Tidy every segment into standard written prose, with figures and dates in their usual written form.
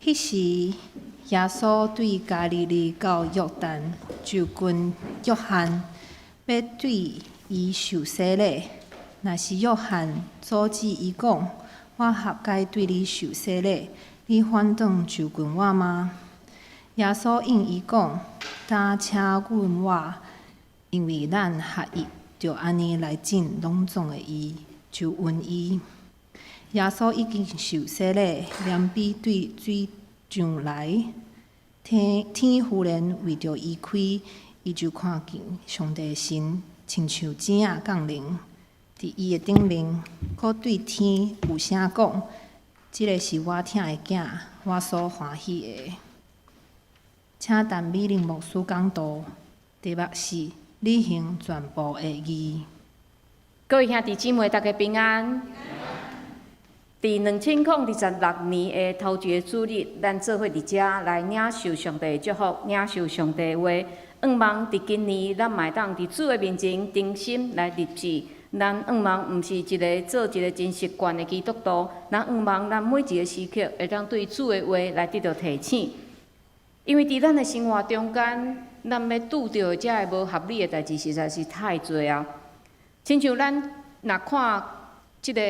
彼時，耶穌對加利利到約旦，就近約翰，欲對伊受洗禮。若是約翰阻止伊講：我合該對你受洗禮，你反轉就近我嗎？耶穌應伊講：擔請允我，因為咱合宜著按呢來盡攏總的義，就允伊。耶穌已經受洗禮，臉被對水上來，天天忽然為著伊開，伊就看見上帝神親像雞仔降臨佇伊的頂面，閣對天有聲講：這个是我疼的囝，我所歡喜的。請陳美玲牧師講道，題目是履行全部的義。各位兄弟姊妹，大家平安。佇2026年的頭一个主日，咱做伙佇遮來領受上帝的祝福，領受上帝的話。向望佇今年，咱嘛會當佇主的面前誠心來立志。咱向望毋是一个做一个真習慣的基督徒，咱向望咱每一个時刻會當對主的話來得著提醒。因為佇咱的生活中間，咱欲拄著的遮个無合理的代誌，實在是太濟啊！親像咱若看這个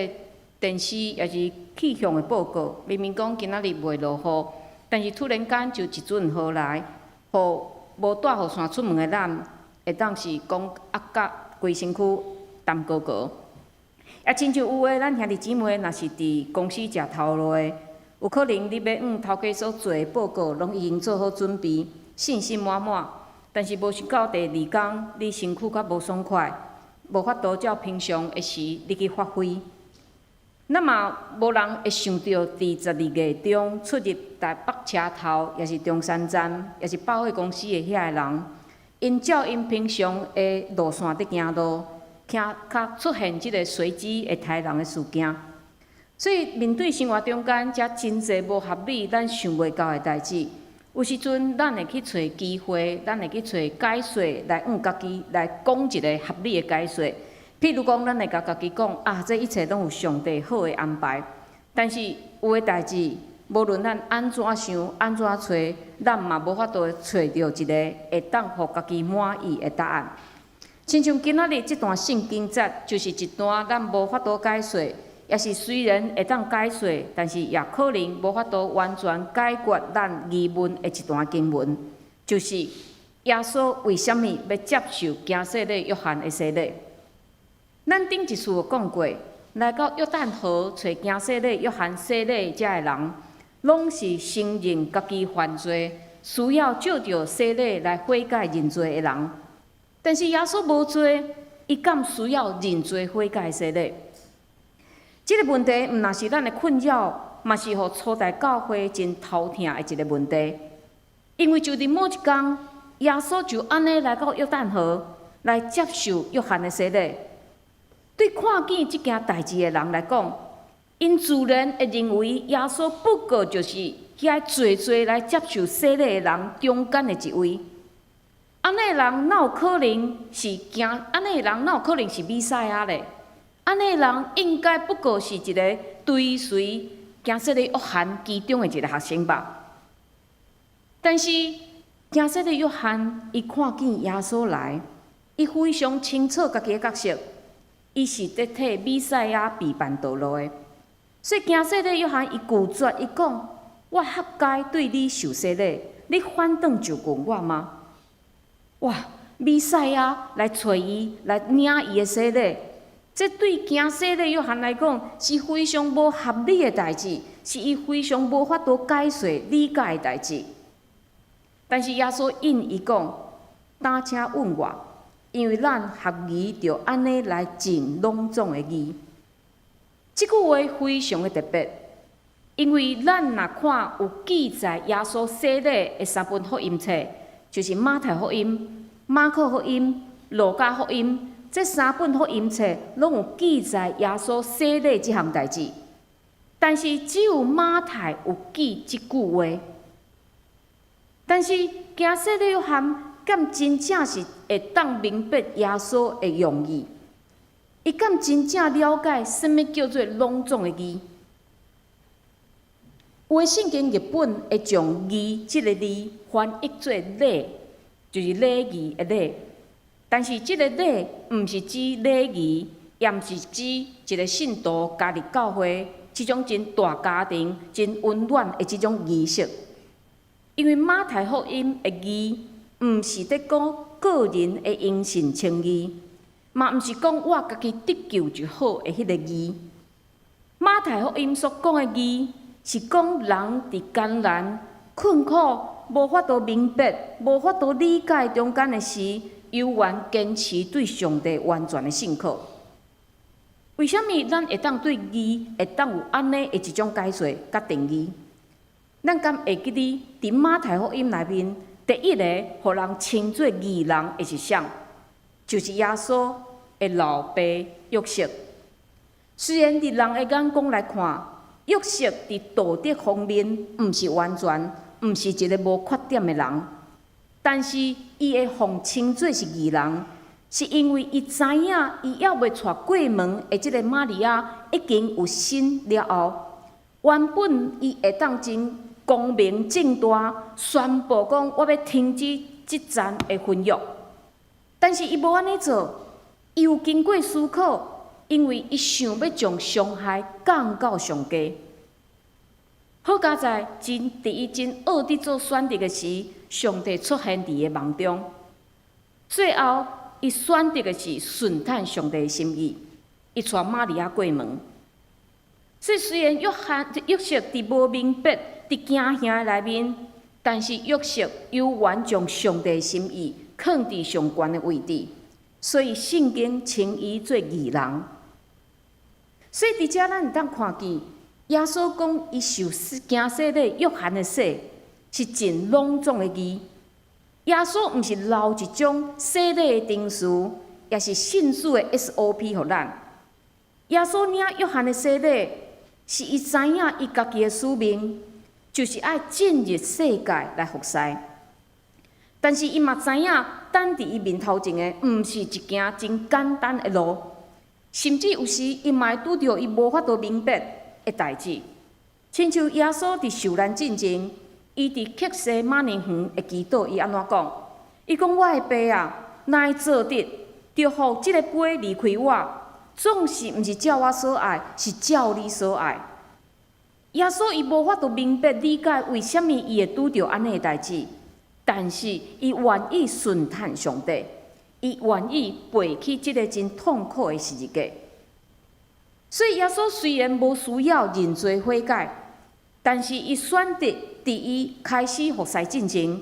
電視，抑是氣象的報告，明明講今仔日袂落雨，但是突然間就一陣雨來，予無帶雨傘出門的咱，會當是講壓甲規身軀澹糊糊。啊，親像有的咱兄弟姊妹，若是佇公司食頭路的，有可能你欲向頭家所做的報告，攏已經做好準備，信心滿滿。但是無想到第二工，你身軀較無爽快，無法度照平常的時你去發揮。那嘛無人會想著佇12月中出入台北車頭，抑是中山站，抑是百貨公司的遐个人，𪜶照𪜶平常的路線佇行路，較出現這个隨機會刣人的事件。所以面對生活中間遮真濟無合理、咱想袂到的代誌，有時陣咱會去揣機會，咱會去揣解釋來向家己來講一个合理的解釋。譬如講，咱會共家己講啊，這一切攏有上帝好的安排。但是有的代誌，無論咱按怎想、按怎揣，咱嘛無法度揣著一个會當予家己滿意的答案。親像今仔日這段聖經節，就是一段咱無法度解釋，抑是雖然會當解釋，但是也可能無法度完全解決咱疑問的一段經文，就是耶穌為啥物欲接受驚洗禮約翰的洗禮？咱頂一次有講過，來到約旦河揣驚洗禮約翰洗禮遮的人，攏是承認家己犯罪，需要藉著洗禮來悔改認罪的人。但是耶穌無罪，伊敢需要認罪悔改洗禮？這个問題毋但是咱的困擾，嘛是予初代教會真頭疼的一个問題。因為就佇某一工，耶穌就按呢來到約旦河來接受約翰的洗禮。對看見這件代誌的人來講，𪜶自然會認為耶穌不過就是遐濟濟來接受洗禮的人中間的一位。按呢的人哪有可能是驚？按呢的人哪有可能是彌賽亞咧？按呢的人應該不過是一个追隨驚洗禮約翰其中的一个學生吧？但是驚洗禮約翰，伊看見耶穌來，伊非常清楚家己的角色。伊是佇替彌賽亞備辦道路的，所以驚洗禮約翰伊拒絕，伊講：我合該對你受洗禮，你反轉就近我嗎？哇！彌賽亞來揣伊，來領伊的洗禮，這對驚洗禮約翰來講是非常無合理的代誌，是伊非常無法度解釋理解的代誌。但是耶穌應伊講：擔請允我。因為咱合宜著按呢來盡攏總的義。這句話非常的特別，因為咱若看有記載耶穌洗禮的三本福音冊，就是馬太福音、馬可福音、路加福音，這三本福音冊攏有記載耶穌洗禮這項代誌，但是只有馬太有記這句話。但是驚洗禮約翰敢真正是會當明白耶穌的用意？伊敢真正了解啥物叫做攏總的義？有的聖經譯本會將義這个字翻譯做禮，就是禮儀的禮。但是這个禮毋是指禮儀，也毋是指一个信徒加入教會這種真大家庭、真溫暖的這種儀式。因為馬太福音的義，毋是佇講個人的因信稱義，嘛毋是講我家己得救就好的彼个義。馬太福音所講的義，是講人佇艱難、困苦、無法度明白、無法度理解中間的時，猶原堅持對上帝完全的信靠。為啥物咱會當對義會當有按呢的一種解說佮定義？咱敢會記得佇馬太福音內面，第一个予人稱做義人的是誰？就是耶穌的老爸約瑟。雖然佇人的眼光來看，約瑟佇道德方面毋是完全，毋是一个無缺點的人，但是伊會予稱做是義人，是因為伊知影伊猶未娶過門的這个瑪利亞已經有身了後，原本伊會當真光明正大宣布講我欲停止這層的婚約，但是伊無按呢做，伊有經過思考，因為伊想欲將傷害降到上低。好佳哉真佇伊真僫佇做選擇的時，上帝出現佇伊的夢中。最後，伊選擇的是順趁上帝的心意，伊娶瑪利亞過門。所以雖然約翰約瑟佇無明白、佇驚嚇的內面，但是約瑟猶原將上帝的心意囥佇上懸的位置，所以聖經稱伊做義人。所以佇遮咱會當看見，耶穌講伊受驚洗禮約翰的洗，是真隆重的義。耶穌毋是留一種洗禮的程序，抑是信主的 SOP 予咱。耶穌領約翰的洗禮，是伊知影伊家己的使命，就是愛進入世界來服侍。但是伊嘛知影，等佇伊面頭前的，毋是一件真簡單的路，甚至有時伊嘛會拄著伊無法度明白的代誌。親像耶穌佇受難進前，伊佇客西馬尼園的祈禱，伊按怎講？伊講：我的爸啊，若會做得，就予這个杯離開我，總是毋是照我所愛，是照你所愛。耶穌伊無法度明白理解為啥物伊會拄著按呢的代誌，但是伊願意順趁上帝，伊願意背起這个真痛苦的十字架。所以耶穌雖然無需要認罪悔改，但是伊選擇佇伊開始服侍進前，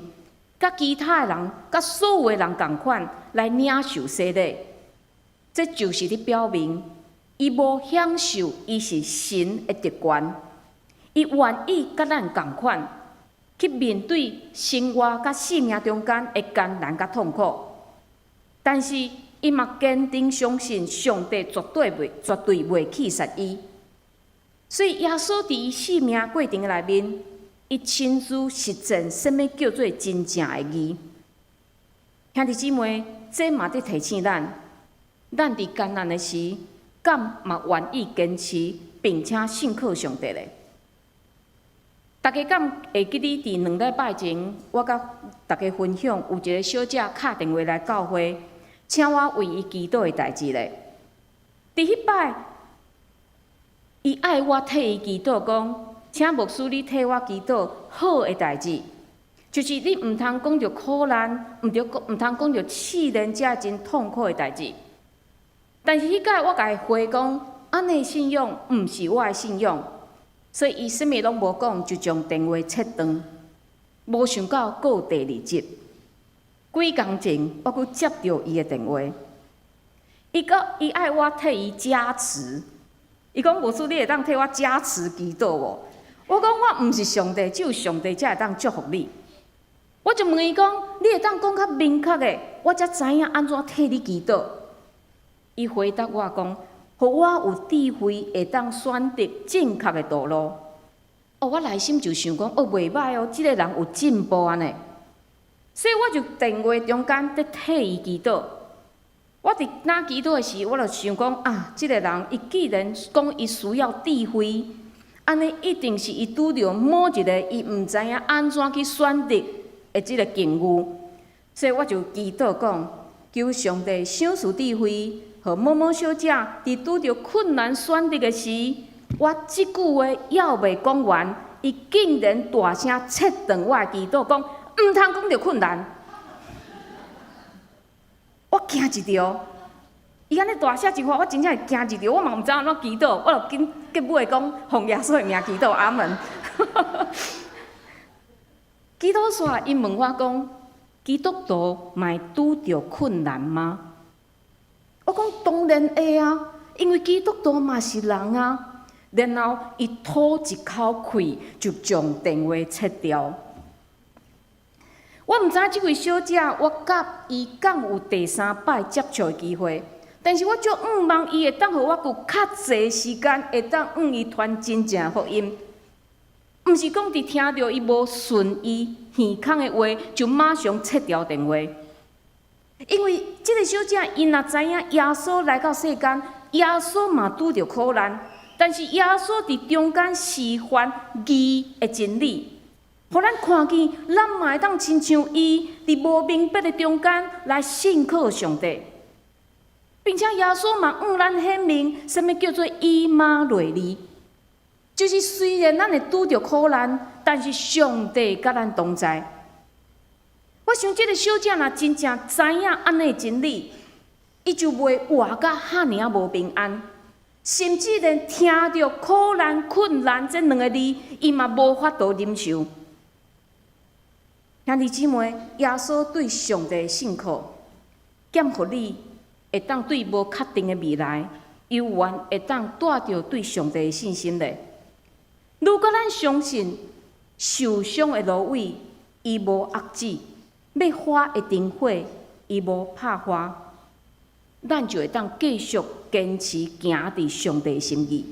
佮其他的人、佮所有的人仝款來領受洗禮，這就是咧表明伊無享受伊是神的特權，伊願意佮咱仝款去面對生活佮生命中間的艱難佮痛苦，但是伊嘛堅定相信上帝絕對袂棄殺伊。所以耶穌佇伊生命過程內面，伊親自實踐啥物叫做真正的義。兄弟姊妹，這嘛佇提醒咱，咱佇艱難的時，敢嘛願意堅持，並且信靠上帝咧？大家敢會記得佇2禮拜前，我佮大家分享有一个小姐敲電話來教會，請我為伊祈禱的代誌咧？佇彼擺，伊愛我替伊祈禱，講請牧師你替我祈禱好的代誌，就是你毋通講著苦難，毋通講著試煉遮真痛苦的代誌。但是彼擺我共伊回講，按呢信仰毋是我的信仰，所以伊啥物攏無講，就將電話切斷。無想到過第二日，幾工前我閣接著伊的電話，伊講伊愛我替伊加持，伊講牧師你會當替我加持祈禱無？我講我毋是上帝，只有上帝才會當祝福你。我就問伊講，你會當講較明確的，我才知影按怎替你祈禱。伊回答我講，予我有智慧會當選擇正確的道路。哦，我內心就想講，哦，袂䆀哦，這个人有進步按呢。所以我就電話中間佇替伊祈禱。我佇那祈禱的時，我就想講啊，這个人伊既然講伊需要智慧，按呢一定是伊拄著某一个伊毋知影按怎去選擇的這个境遇，所以我就祈禱講，求上帝賞賜智慧，予某某小姐佇拄著困難選擇的時，我這句話猶未講完，伊竟然大聲切斷我的祈禱，講毋通講著困難。我驚一跳，伊按呢大聲一喊，我真正會驚一跳，我嘛毋知按怎祈禱，我就緊結尾講奉耶穌的名祈禱，阿門。祈禱煞，伊問我講：基督徒嘛會拄著困難嗎？我講當然會啊，因為基督徒嘛是人啊。然後伊吐一口氣，就將電話切掉。我毋知這位小姐，我佮伊敢有第三擺接觸的機會，但是我足向望伊會當予我閣較濟時間，會當向伊傳真正福音。毋是講佇聽著伊無順伊耳孔的話，就馬上切掉電話。因為這个小姐伊若知影耶穌來到世間，耶穌嘛拄著苦難，但是耶穌佇中間示範義的真理，予咱看見，咱嘛會當親像伊佇無明白的中間來信靠上帝，並且耶穌嘛向咱顯明，啥物叫做以馬內利，就是雖然咱會拄著苦難，但是上帝佮咱同在。我想這个小姐若真正知影按呢真理，伊就袂活甲遐爾仔無平安，甚至連聽著苦難、困難這兩个字，伊嘛無法度忍受。兄弟姊妹，耶穌對上帝的信靠，劍予你會當對無確定的未來，猶原會當帶著對上帝的信心咧。如果咱相信受傷的蘆葦，伊無壓止；欲花的燈火，伊無拍花，咱就會當繼續堅持行佇上帝的心意。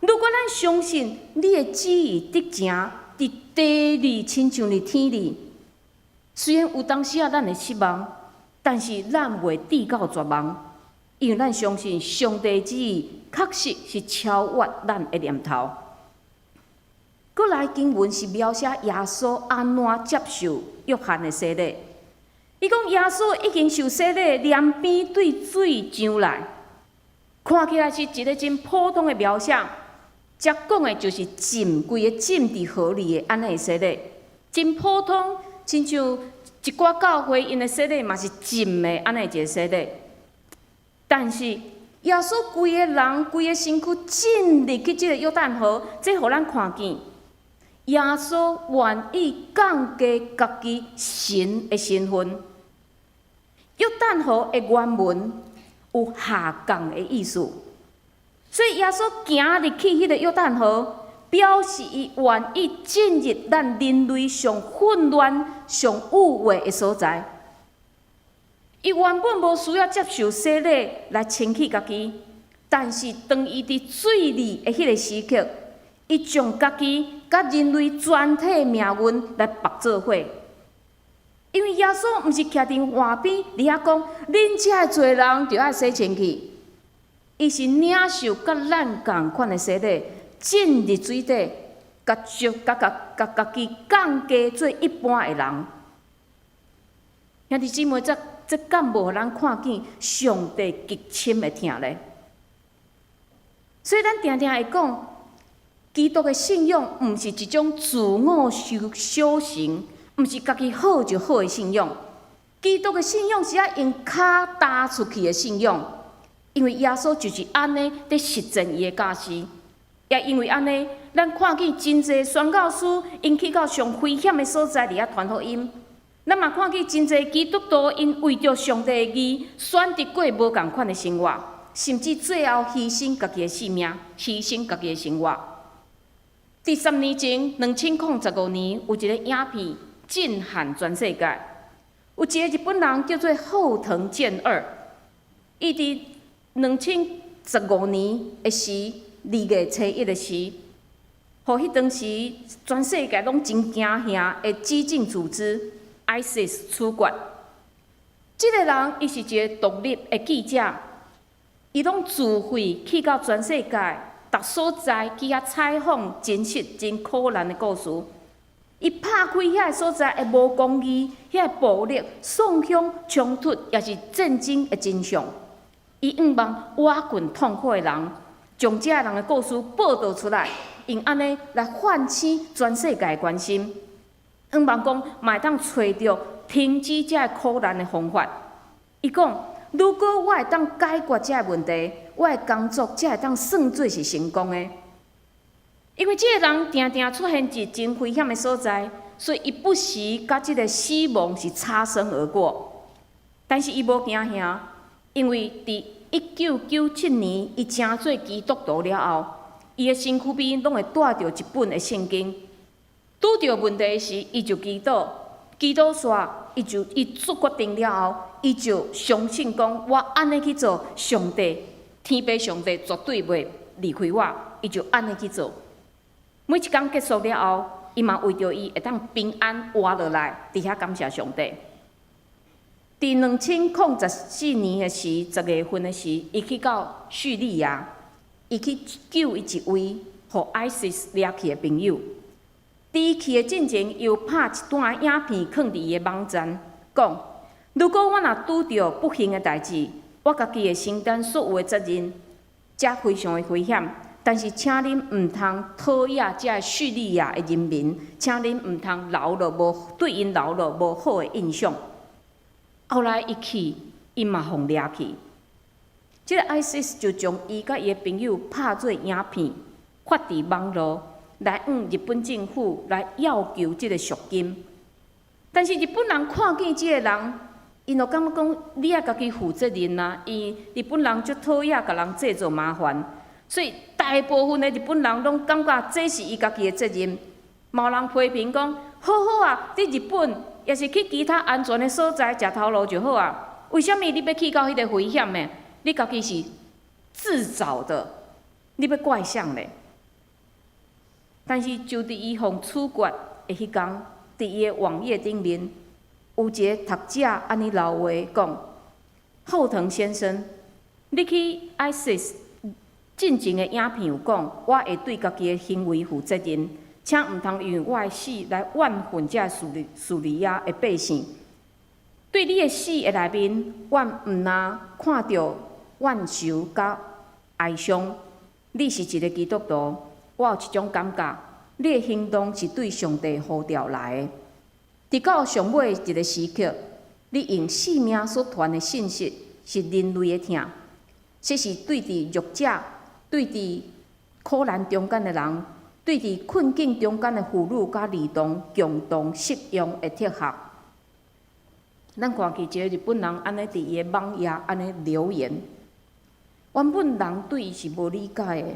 如果咱相信你的旨意得成佇地裡，親像佇天裡，雖然有當時仔咱會失望，但是咱袂至到絕望，因為咱相信上帝旨意確實是超越咱的念頭。閣來經文是描寫耶穌按怎接受約翰的洗禮。伊講耶穌已經受洗禮，鐮邊對水上來，看起來是一個真普通的描寫。這講的就是浸規个浸佇河裡的按呢洗禮，真普通，親像一寡教會𪜶的洗禮嘛是浸的按呢一个洗禮。但是耶穌規个人、規个身軀浸入去這个約旦河，這予咱看見耶穌願意降低家己神的身份。約旦河的原文有下降的意思，所以耶穌行入去彼个約旦河，表示伊願意進入咱人類上混亂、上污穢的所在。伊原本無需要接受洗禮來清洗家己，但是當伊佇水裡的彼个時刻，伊將家己佮人類全體命運來縛做伙。因為耶穌毋是徛佇岸邊佇遐講，恁遮的罪人著愛洗清氣。伊是領受佮咱仝款的洗禮，進入水底，共將共共共家己降低做一般的人。兄弟姊妹，這這敢無予咱看見上帝極深的疼咧？所以咱定定會講，基督的信仰毋是一種自我修修行，毋是家己好就好的信仰。基督的信仰是愛用跤踏出去的信仰，因為耶穌就是按呢佇實踐伊的教示，也因為按呢，咱看見真濟宣教師𪜶去到上危險的所在佇遐傳福音。咱嘛看見真濟基督徒𪜶為著上帝的義，選擇過無仝款的生活，甚至最後犧牲家己的性命，犧牲家己的生活。佇10年前，2015年，有一个影片震撼全世界。有一个日本人叫做後藤健二，伊佇2015年的時，2月初1的時，予彼當時全世界攏真驚嚇的激進組織 ISIS 處決。這个人伊是一个獨立的記者，伊攏自費去到全世界，逐所在去遐採訪真實、真苦難的故事。伊拍開遐个所在的無公義、遐個暴力、喪鄉衝突，抑是戰爭的真相。伊向望挖掘痛苦的人，將這个人的故事報導出來，用按呢來喚醒全世界的關心。向望講，嘛會當揣著停止這个苦難的方法。伊講，如果我會當解決這个問題，我的工作才會當算做是成功的。因為這个人定定出現佇真危險的所在，所以伊不時佮這个死亡是擦身而過。但是伊無驚嚇，因為佇1997年，伊成做基督徒了後，伊的身軀邊攏會帶著一本的聖經。拄著問題時，伊就祈禱，祈禱煞，伊就伊做決定了後，伊就相信講，我按呢去做，上帝天父上帝絕對袂離開我，伊就按呢去做。每一工結束了後，伊嘛為著伊會當平安活落來，佇遐感謝上帝。佇2014年的時，10月份的時，伊去到敘利亞，伊去救伊一位予 ISIS 掠去的朋友。佇伊去的進前，伊有拍一段影片囥佇伊的網站，講：如果我若拄著不幸的代誌，我家己會承擔所有的責任，這非常的危險。但是，請恁毋通討厭這个敘利亞的人民，請恁毋通留落無對𪜶留落無好的印象。後來伊去，伊嘛予掠去。這个 ISIS 就將伊佮伊的朋友拍做影片，發佇網路，來向日本政府來要求這个贖金。但是日本人看見這个人，𪜶就感覺講你愛家己負責任啊！伊日本人足討厭共人製造麻煩，所以大部分的日本人攏感覺這是伊家己的責任。嘛有人批評講：好好啊，佇日本抑是去其他安全的所在食頭路就好啊。為啥物你欲去到彼个危險的？你家己是自找的，你欲怪誰咧？但是就佇伊予處決的彼工，佇伊的網頁頂面，有一个讀者按呢留話講：後藤先生，你去 ISIS 進前的影片有講，我會對家己的行為負責任，請毋通用我的死來怨恨這敘利亞的百姓。對你的死的內面，我毋若看著怨仇佮哀傷。你是一个基督徒，我有一種感覺，你的行動是對上帝呼召來的。直到上尾一个時刻，你用性命所傳的信息是人類的疼，這是對佇弱者、對佇苦難中間的人、對佇困境中間的婦女佮兒童共同適用的哲學。咱看見一个日本人按呢佇伊的網頁按呢留言，原本人對伊是無理解的，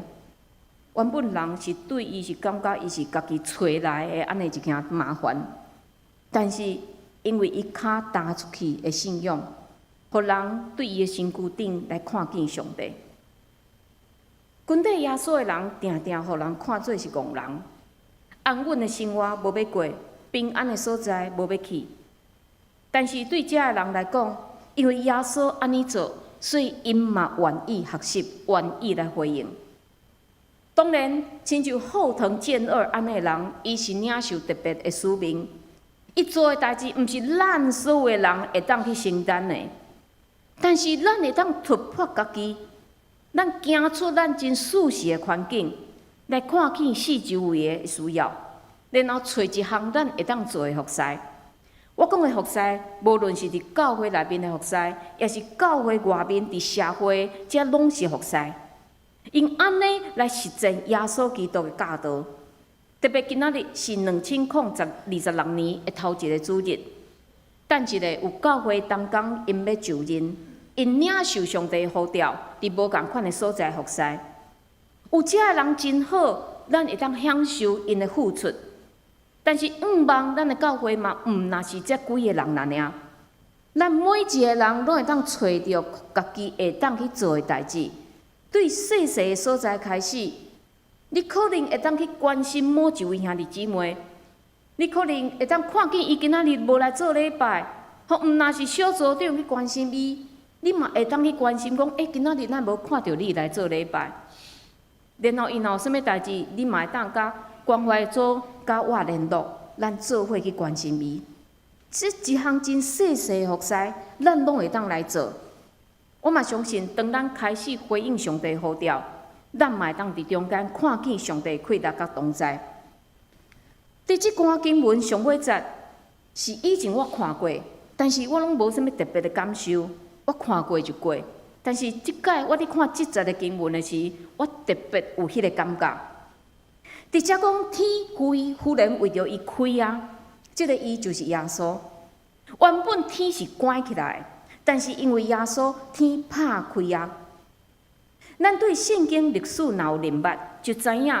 原本人是對伊是感覺伊是家己揣來的按呢一件麻煩，但是因為伊跤踏出去的信仰，予人對伊的身軀頂來看見上帝。跟綴耶穌的人，定定予人看做是戇人，安穩的生活無欲過，平安的所在無欲去。但是對這个人來講，因為耶穌按呢做，所以𪜶嘛願意學習，願意來回應。當然，親像後藤健二按呢的人，伊是領受特別的使命。伊做的代誌，毋是咱所有的人會當去承擔的。但是咱會當突破家己，咱行出咱真舒適的環境，來看見四周圍的需要，然後揣一項咱會當做的服侍。我講的服侍，無論是佇教會內面的服侍，抑是教會外面佇社會，這攏是服侍。用按呢來實踐耶穌基督的教導。特別今仔日是2026年的頭一个主日，等一下有教會同工𪜶欲就任，𪜶領受上帝的呼召，佇無仝款的所在服侍。有這个人真好，咱會當享受𪜶的付出。但是向望咱的教會嘛，毋若是這幾个人爾。咱每一个人攏會當揣著家己會當去做的代誌，對細細的所在開始，你可能會當去關心某一位兄弟姊妹，你可能會當看見伊今仔日無來做禮拜，予毋若是小組長去關心伊，你嘛會當去關心講，欸，今仔日咱無看著你來做禮拜。然後伊若有啥物代誌，你嘛會當佮關懷組佮我聯絡，咱做伙去關心伊。這一項真細細的服侍，咱攏會當來做。我嘛相信，當咱開始回應上帝呼召，咱嘛會當佇中間看見上帝氣力佮同在。佇這段經文上尾節，是以前我看過，但是我攏無啥物特別的感受。我看過就過，但是這擺我佇看這節的經文的時，我特別有彼個感覺。佇遮講天忽忽然為著伊開啊，這個伊就是耶穌。原本天是關起來，但是因為耶穌，天拍開啊。咱對聖經歷史若有認捌，就知影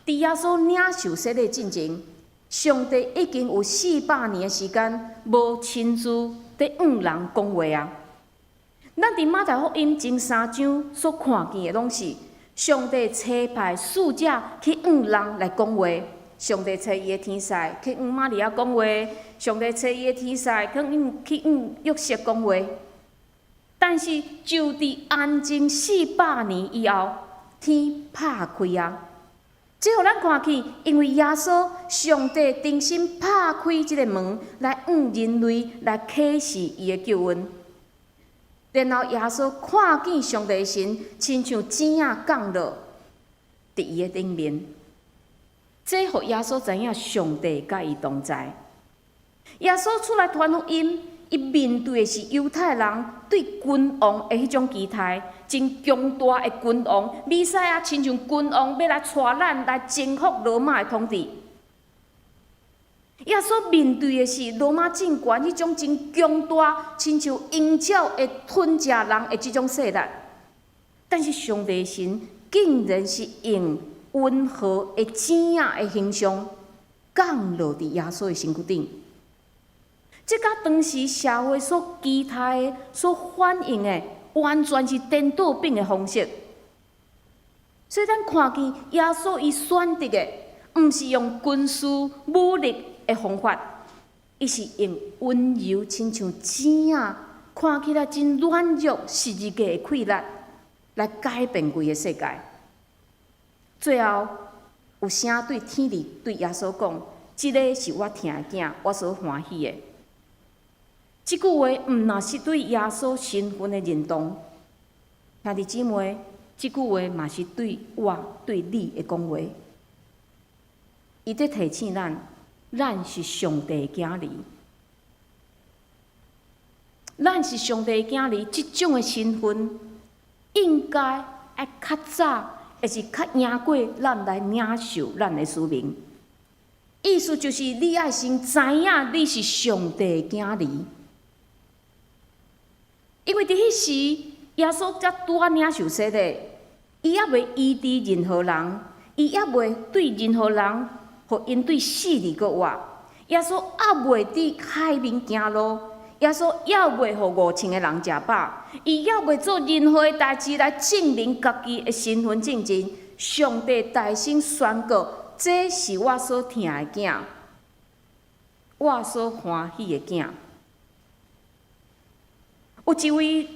佇耶穌領受洗禮進前，上帝已經有400年的時間無親自佇向人講話啊。咱佇馬太福音前三章所看見的，攏是上帝差派使者去向人來講話。上帝差伊的天使去向瑪利亞講話，上帝差伊的天使去向約瑟講話。但是就佇安靜四百年以後，天拍開啊！這予咱看見，因為耶穌，上帝重新拍開這个門，來向人類來啟示伊的救恩。然後耶穌看見上帝神，親像錢仔降落佇伊的頂面，這予耶穌知影上帝佮伊同在。耶穌出來傳福音，伊面對的是猶太人對君王的彼種期待，真強大的君王，彌賽亞親像君王，欲來帶咱來征服羅馬的統治。耶穌面對的是羅馬政權彼種真強大，親像鷹鳥會吞食人的這種勢力。但是上帝神竟然是用溫和的錢仔的形象降落佇耶穌的身軀頂。這佮當時社會所期待的、所反映的，完全是顛倒反的方式。所以咱看見耶穌伊選擇的，毋是用軍事武力的方法，伊是用溫柔，親像錢仔，看起來真軟弱、十字架的氣力，來改變規个世界。最後有聲對天裡對耶穌講：這个是我疼的囝，我所歡喜的。這句話毋但是對耶穌身份的認同，兄弟姊妹，這句話嘛是對我、對你的講話。伊佇提醒咱，咱是上帝的囝兒，咱是上帝的囝兒，這種的身份應該愛較早，抑是較贏過咱來領受咱的使命。意思就是你愛先知影你是上帝的囝兒。因為佇彼時，耶穌才拄仔領受洗禮，伊猶未醫治任何人，伊猶未對任何人，予𪜶對死裡閣活。耶穌猶未佇海面行路，耶穌猶未予5000个人食飽，伊猶未做任何的代誌來證明家己的身份進前，上帝大聲宣告：這是我所疼的囝，我所歡喜的囝。有一位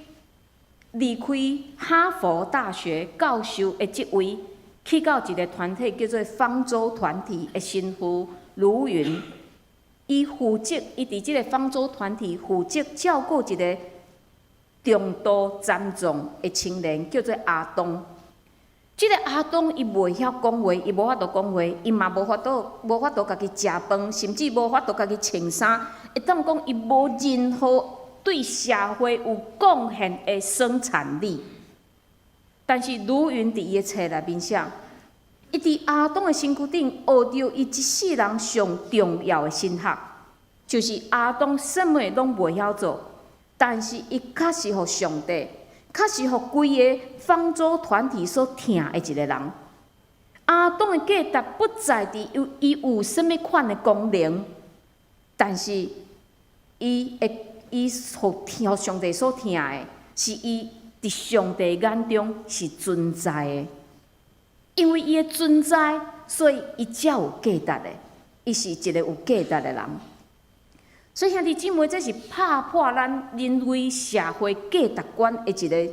離開哈佛大學教授的職位，去到一个團體叫做方舟團體的神父盧雲，伊佇這个方舟團體負責照顧一个重度殘障的青年，叫做阿東。這个阿東伊袂曉講話，伊無法度講話，伊嘛無法度家己食飯，甚至無法度家己穿衫。會當講伊無任何對社會有貢獻的生產力。但是盧雲佇伊的冊內面寫，伊佇阿東的身軀頂學著伊一世人上重要的神學，就是阿東啥物攏袂曉做，但是伊確實予上帝，確實予規个方舟團體所疼的一个人。阿東的價值不在佇有伊有啥物款的功能，但是伊予上帝所疼的，是伊佇上帝眼中是存在的。因為伊的存在，所以伊才有價值的。伊是一个有價值的人。所以兄弟姊妹，這是拍破咱人類社會價值觀的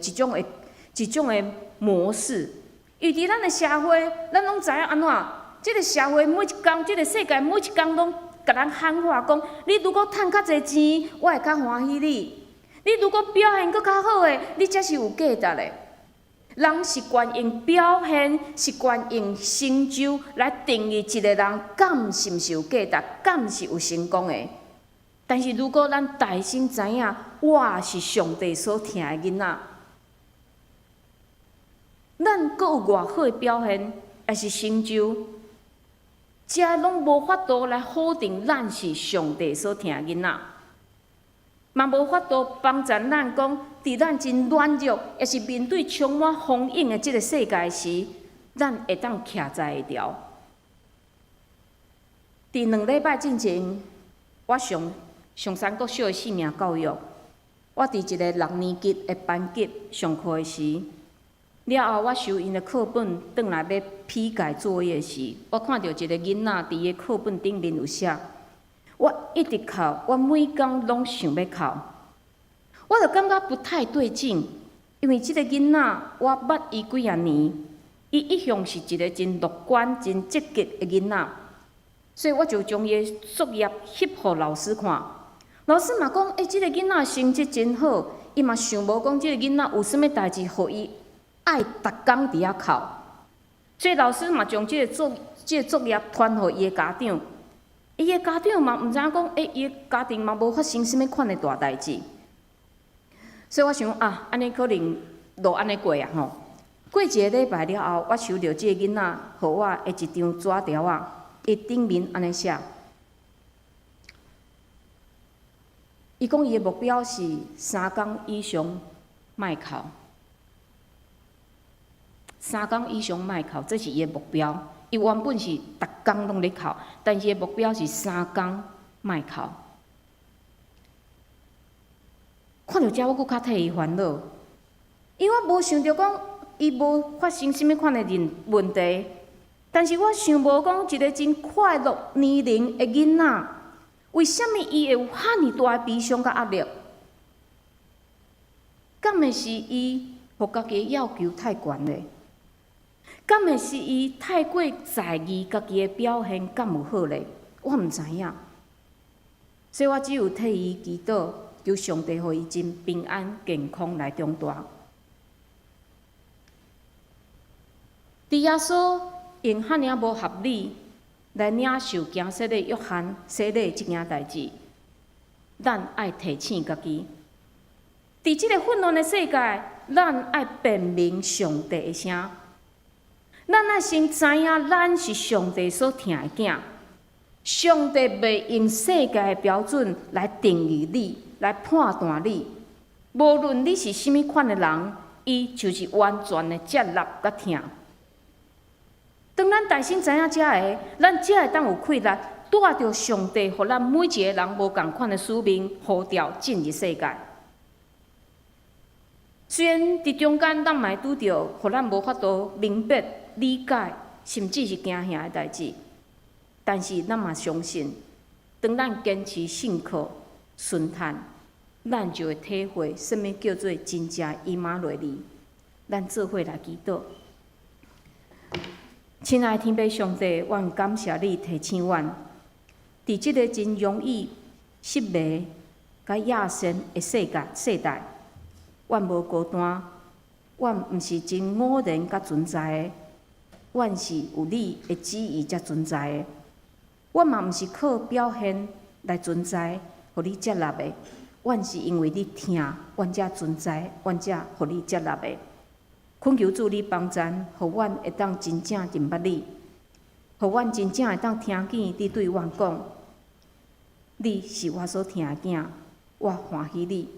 一種的模式。因為佇咱的社會，咱攏知影按怎？這个社會每一工，這个世界每一工攏共咱喊話講：你如果趁較濟錢，我會較歡喜你；你如果表現閣較好的，你才是有價值的。人習慣用表現，習慣用成就來定義一个人敢是毋是有價值，敢是有成功的。但是如果咱大聲知影，我是上帝所疼的囡仔，咱閣有偌好的表現，抑是成就，這攏無法度來否定咱是上帝所疼的囡仔，嘛無法度幫助咱講，佇咱真軟弱，抑是面對充滿風湧的這个世界時，咱會當徛在會牢。佇2禮拜進前，我上松山國小的生命教育，我佇一个六年級的班級上課的時，了後我收𪜶的課本，轉來欲批改作業時，我看著一个囡仔佇伊的課本頂面有寫：我一直哭，我每工攏想欲哭。我就感覺不太對勁，因為這个囡仔我捌伊幾仔年，伊一向是一个真樂觀、真積極的囡仔，所以我就將伊的作業翕予老師看。老師嘛講，欸，這个囡仔成績真好，伊嘛想無講這个囡仔有啥物代志，予伊愛逐工佇遐哭。所以老師嘛將這个作業傳予伊的家長，伊的家長嘛毋知影講，欸，伊的家庭嘛無發生啥物款的大代誌。所以我想啊，按呢可能就按呢過啊吼。過一个禮拜了後，我收著這个囡仔予我的一張紙條仔，伊頂面按呢寫。伊講伊的目標是3工以上莫哭，三工以上莫哭，這是伊的目標。伊原本是逐工攏咧哭，但是伊的目標是三工莫哭。看著這，我閣較替伊煩惱，因為我無想著講伊無發生啥物款的問題，但是我想無講一个真快樂年齡的囡仔，為啥物伊會有遐爾大的悲傷佮壓力？敢會是伊予家己的要求太懸咧？敢會是伊太過在意家己的表現敢有好咧？我毋知影，所以我只有替伊祈禱，求上帝予伊真平安健康來長大。佇耶穌用遐爾無合理來領受行洗禮約翰洗禮這件代誌，咱愛提醒家己，佇這个混亂的世界，咱愛辨明上帝的聲。咱愛先知影，咱是上帝所疼的囝。上帝袂用世界的標準來定義你，來判斷你。無論你是啥物款的人，伊就是完全的接納佮疼。當咱大聲知影這个，咱才會當有氣力，帶著上帝予咱每一个人無仝款的使命呼召進入世界。雖然佇中間咱嘛會拄著，予咱無法度明白、理解，甚至是驚嚇的代誌，但是咱嘛相信，當咱堅持信靠、順趁，咱就會體會啥物叫做真正以馬內利。咱做伙來祈禱。親愛的天父上帝，阮感謝你提醒阮，佇這个真容易失迷佮野心的世界世代，阮無孤單，阮毋是真偶然佮存在的，阮是有你的旨意才存在的。阮嘛毋是靠表現來存在，予你接納的。阮是因為你疼，阮才存在，阮才予你接納的。懇求主你幫贊，予阮會當真正認捌你，予阮真正會當聽見你對阮講：你是我所疼的囝，我歡喜你。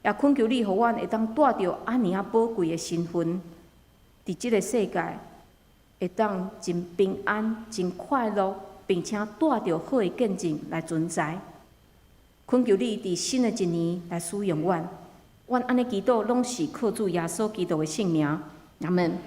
也懇求你，予阮會當帶著按呢仔寶貴的身份，佇這个世界會當真平安、真快樂，並且帶著好的見證來存在。懇求你佇新的一年來使用阮。阮按呢祈禱，攏是靠主耶穌基督的聖名。阿門。